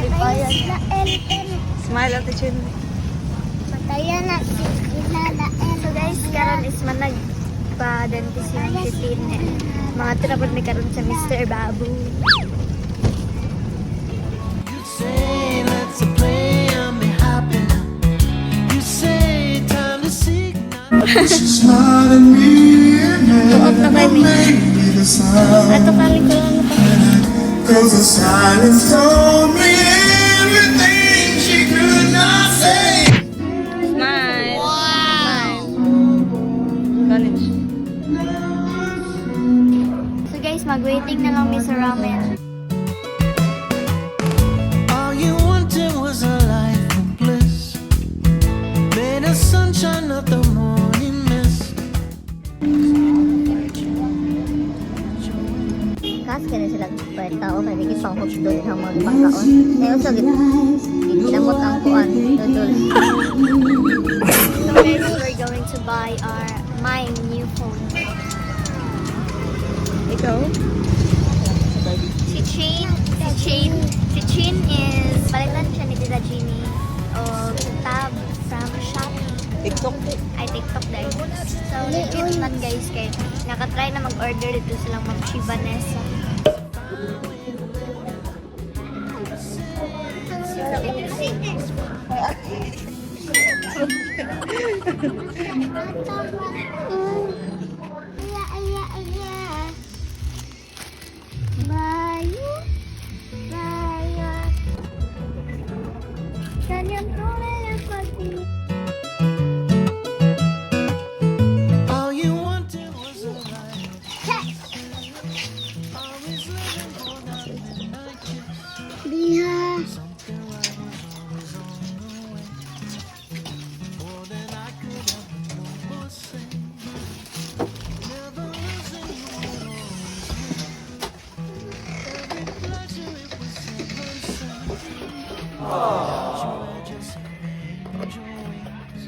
Kalipayan. Lael. Smile, Ate Chin. Patayan na si Ilalael. So guys, karon is man nagpa-dentist yung si Tin. Mga trapod mi karon sa Mr. Babu. You say let's play and be happy now. You say time to seek now. She smiled at me and Tuot na never kami. made me the sound. Ato kali ko lang pa. 'Cause the silence told me everything she could not say. Smile. Wow. College. So guys, mag-waiting na lang mi sa ramen. All you wanted was a life of bliss. Made of sunshine, not the morning mist. Kas kaya sila tao kay di pang hotdog ang mga pangkaon. Ngayon sa ginamot ang kuan noodles. So guys, we're going to buy our my new phone. Ikaw? Si Chin is palitan siya ni Tita Jeannie og tab from Shopee. TikTok. Ay, TikTok dahil. So, legit man guys kay nakatry na mag-order dito silang Ma'am Chi Vanessa. Aya, aya, aya. Bayo, bayo. Kanyang tunay na pag- All you wanted was a life. Always living for that midnight kiss. Diha. Something right was always on the way. More than I could ever know or say. Never losing, you would always win. Every pleasure it was heaven sent. You were just angel wings.